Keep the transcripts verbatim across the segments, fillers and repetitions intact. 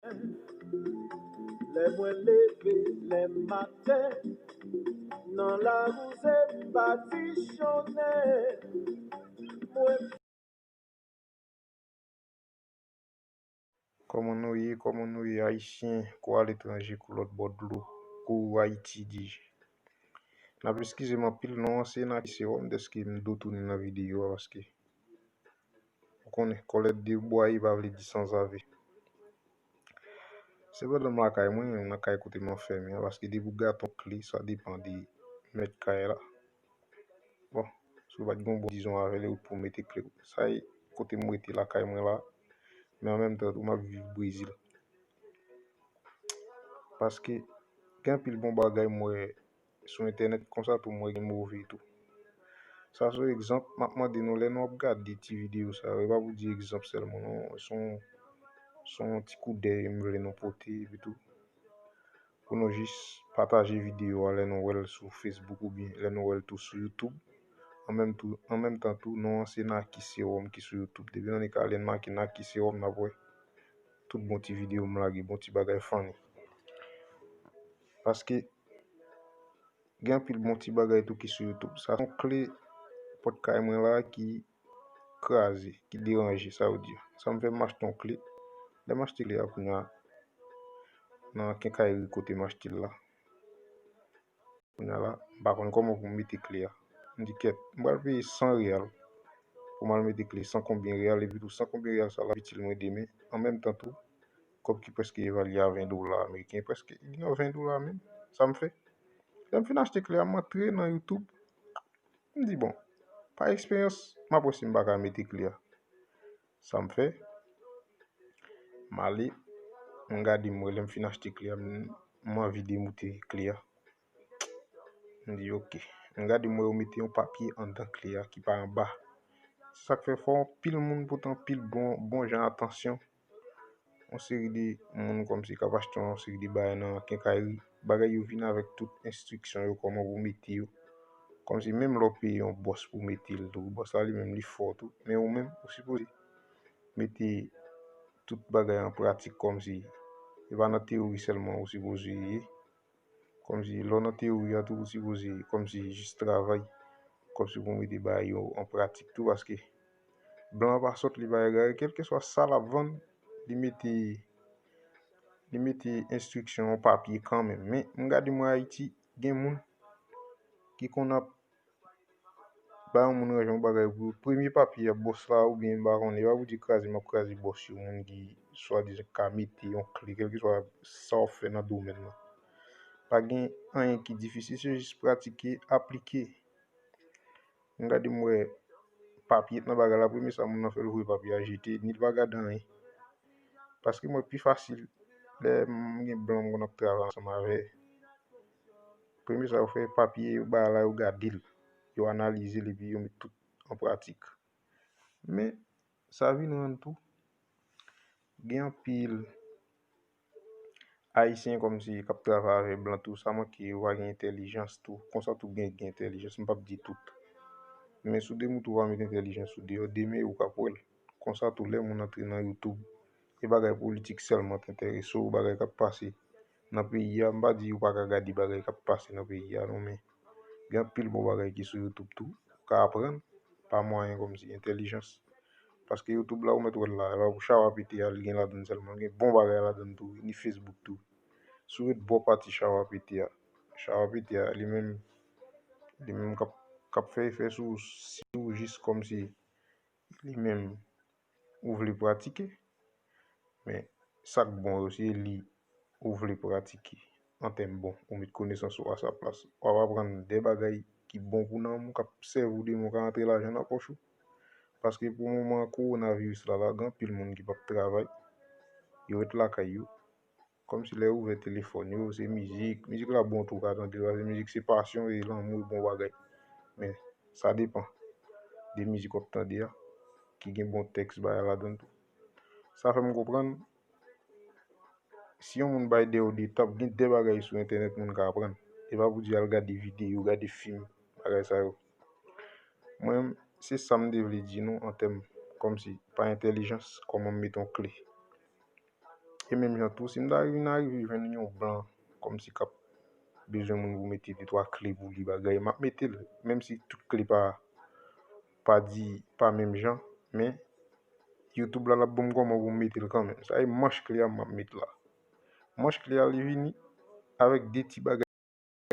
Lè mwen leve lè maten, nan lari se m patichonnen. Mwen Kòman nou ye? Kòman nou ye, Ayisyen, kou aletranje, kou lòt bò dlo, kou Ayiti, di je. N ap eskize m anpil, non an se Naki Sewòm, dèske m do tounen nan videyo a, paske ou konnen, kòlèt debwaye pa vle di sanzave. Sepandan, m lakay mwen, nan kay kote m anfèmen an, paske depi w gate yon kle, sa depann de mèt kay la. Bon, si w pa t gen yon bon dizon avè l, e w pou mete kle. Sa e kote m rete lakay mwen la, men an menm tan tou, m ap viv Brezil. Paske gen anpil bon bagay m wè sou entènèt, konsa tou m wè gen move tou. Sa se yon egzanp, m ap mande nou, lè nou ap gade ti videyo sa yo, e pa pou di egzanp sèlman, non, se yon, se yon ti koudèy m vle nou pote, epi tou, pou nou jis pataje videyo a lè nou wè l sou Facebook oubyen lè nou wè l tou sou YouTube. An menm tou, an menm tan tou, non an se Naki Sewòm ki sou YouTube. Depi nou nik ale n make Naki Sewòm, n ap wè tout bon ti videyo m lage, bon ti bagay funny. Paske gen anpil bon ti bagay tou ki sou YouTube. Sa se yon kle pòt kay mwen la ki kraze, ki deranje, sa yo di. Sa m fè, m achte yon kle. Lè m achte kle a kounye a, nan kenkayri kote m achte l la, kounye a la, m pa konn kòman pou m mete kle a. M di, kèt, m pral peye san reyal pou m al mete kle, san konbyen reyal, epi tou san konbyen reyal sa la ap itil mwen demen. An menm tan tou, kòb ki prèske evalye a ven dola ameriken, prèske li nan ven dola menm. Sa m fè? Lè m fin achte kle a, m antre nan YouTube, m di, bon, pa eksperyans, m ap wè si m pa ka mete kle a. Sa m fè? M ale, m gade, m wè lè m fin achte kle a, m, m anvi demoute kle a. M di, oke. M gade, m wè yo mete yon papye anndan kle a ki pa anba. Se sa k fè fò anpil moun pote anpil bon, bon jan atansyon. Yon seri de moun kòmsi k ap achte yon seri de bagay nan kenkayri. Bagay yo vin avèk tout enstriksyon yo, kòman pou mete yo. Kòmsi menm lè w peye yon bòs pou mete l tou, bòs la li menm li fò tou. Men ou menm, ou sipoze mete tout bagay an pratik kòmsi e pa nan teyori sèlman ou sipoze ye. Kòmsi lè w nan teyori a tou, ou sipoze kòmsi jis travay, kòmsi pou w mete bagay yo an pratik tou, paske blan an pa sòt, li pa egare, kèlkeswa sa l ap vann, li mete, li mete enstriksyon yon papye kanmenm. Men, m gade mwen Ayiti, gen moun ki konn ap ba yon moun ranje yon bagay pou yo, premye papye a bòs la, oubyen m pa konnen, e pa pou di kraze m ap kraze bòs yo, moun ki swadizan ka mete yon kle, kèlkeswa sa w ap fè nan domèn nan. Pa gen anyen ki difisil, se jis pratike, aplike. M gade m wè papye t nan bagay la, premye sa moun nan fè, l voye papye a jete, ni l pa gade anyen. Paske m wè pi fasil, lè m gen blan m konn ap travay ansanm avè, premye sa yo fè, papye yo, bagay la, yo gade l, yo analize l, epi yo met tout an pratik. Men, sa vin rann tou, gen anpil Ayisyen kòmsi k ap travay avè blan tou, sa manke yo pa gen entèlijans tou, konsa tou gen, gen entèlijans, m p ap di tout. Men si w demoute, ou pa met entèlijans ou deyò, demen ou ka pwè l. Konsa tou, lè moun antre nan YouTube, e bagay politik sèlman t enterese w, bagay k ap pase nan peyi a, m pa di ou pa ka gade bagay k ap pase nan peyi a non, men gen anpil bon bagay ki sou YouTube tou, ou ka aprann pa mwayen kòmsi entèlijans. Paske YouTube la, ou mèt wè l la, e pa pou chawa pete a li gen ladann sèlman, li gen bon bagay ladann tou, ni Facebook tou. Si w ret bò pati chawa pete a, chawa pete a, li menm, li menm k ap, k ap fè efè sou, sou jis kòmsi li menm ou vle pratike. Men sa k bon yo, se li ou vle pratike an tèm bon, ou met konesans ou a sa plas. W ap aprann de bagay ki bon pou nanm ou, k ap sèvi w demen, w ka antre lajan nan pòch ou. Paske pou moman kowonaviris la, la, gen anpil moun ki p ap travay, yo ret lakay yo. Kòmsi lè yo ouvè telefòn yo, se mizik. Mizik la bon tou, w ka tande l, paske mizik se pasyon e lanmou e bon bagay. Men sa depann de mizik w ap tande a, ki gen bon tèks bagay ladann tou. Sa fè m konprann, si yon moun bay de yo de tap, gen de bagay sou entènèt moun ka aprann. E pa pou di al gade videyo, gade fim, bagay sa yo. Mwen, se sa m te vle di nou an tèm kòmsi pa entèlijans, kòman m mete yon kle. E menm jan tou, si m ta vin arive jwenn yon blan kòmsi k ap bezwen moun pou mete de twa kle pou li bagay, m ap mete l, menm si tout kle pa, pa di, pa menm jan, men YouTube la, l ap ban m kòman pou m mete l kanmenm. Sa e manch kle a m ap met la. Manch kle a, li vini avèk de ti bagay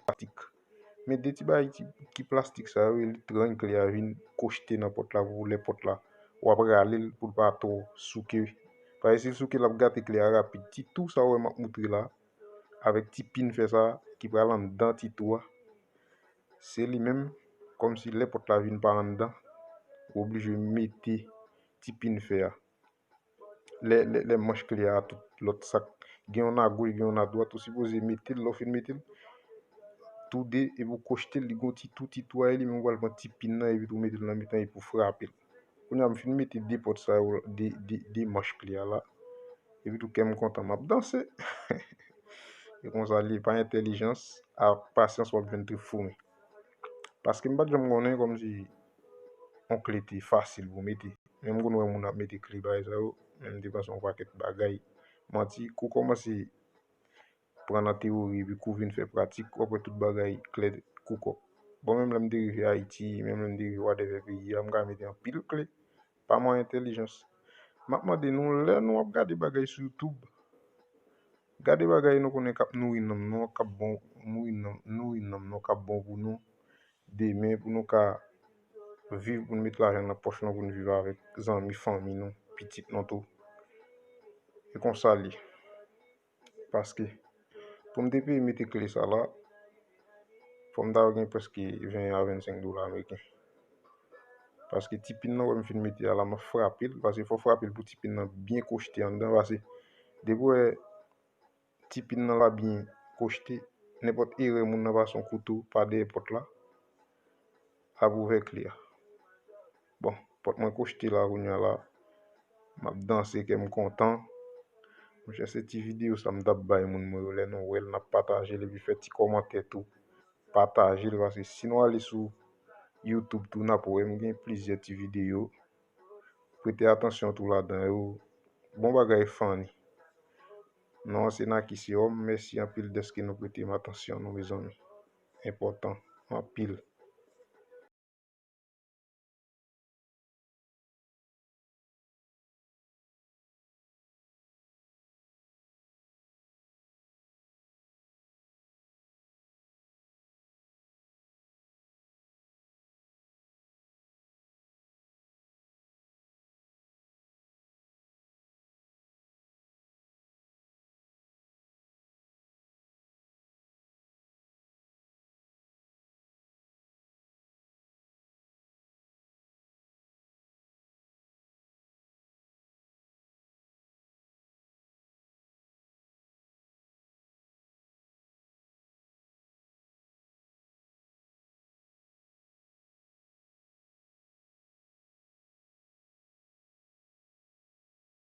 plastik. Men de ti bagay ti, ki plastik sa yo, li t rann kle a vin kochte nan pòt la pou lè pòt la, w ap rale l pou l pa twò souke. Paske si l souke, l ap gate kle a rapid. Ti tou sa w wè m ap moutre la, avèk ti pin fè sa ki pral anndan ti tou a, se li menm, kòmsi lè pòt la vin pa anndan, ou oblije mete ti pin fè a. Lè, lè, lè manch kle a, tout lòt sa k gen yon a goch, gen yon a dwat, ou sipoze mete l, lè w fin mete l, tou de, epi w kochte l, li gon ti tou, ti tou a, e li menm ou pral pran ti pin nan, epi tou mete l nan mitan, epi w frape l. Kounye a, m fin mete de pòt sa yo, de, de, de manch kle a la, epi tou kè m kontan, m ap danse. E konsa li ye, pa entèlijans, ak pasyans, w ap jwenn trip foumen. Paske m pa t janm konnen kòmsi yon kle te fasil pou mete. Men m konn wè moun ap mete kle bagay sa yo, men m te panse yon pakèt bagay. Manti, kou kòmanse pran nan teyori, epi kou vin fè pratik, w ap wè tout bagay klè kou kòb. Bon, menm lè m te rive Ayiti, menm lè m te rive whatever peyi a, m ka mete anpil kle, pa mwayen entèlijans. M ap mande nou, lè nou ap gade bagay sou YouTube, gade bagay nou konnen k ap nouri nanm nou, k ap bon, nouri nanm, nouri nanm nou, k ap bon pou nou demen, pou nou ka viv, pou nou met lajan nan pòch nou, pou nou viv avèk zanmi, fanmi nou, pitit nou tou. E konsa l ye. Paske, pou m te peye mete kle sa la, fò m ta gen prèske ven a vennsenk dola ameriken. Paske ti pin nan, wè m fin mete a la, m ap frape l, paske fò w frape l pou ti pin nan byen kochte anndan, paske depi w wè ti pin nan la byen kochte, nenpòt erè moun nan pase yon kouto pa dèyè pòt la, ap ouvè kle a. Bon, pòt mwen kochte la kounye a la, m ap danse, kè m kontan. Monchè, se ti videyo sa m t ap bay moun mwen yo, lè nou wè l, n ap pataje l, epi fè ti kòmantè tou. Pataje l, paske si nou ale sou YouTube tou, n ap wè m gen plizyè ti videyo. Prete atansyon tou ladan yo. Bon bagay, Fanny. Non an se Naki Serum. Mèsi anpil dèske nou prete m atansyon nou, mezanmi. Enpòtan anpil.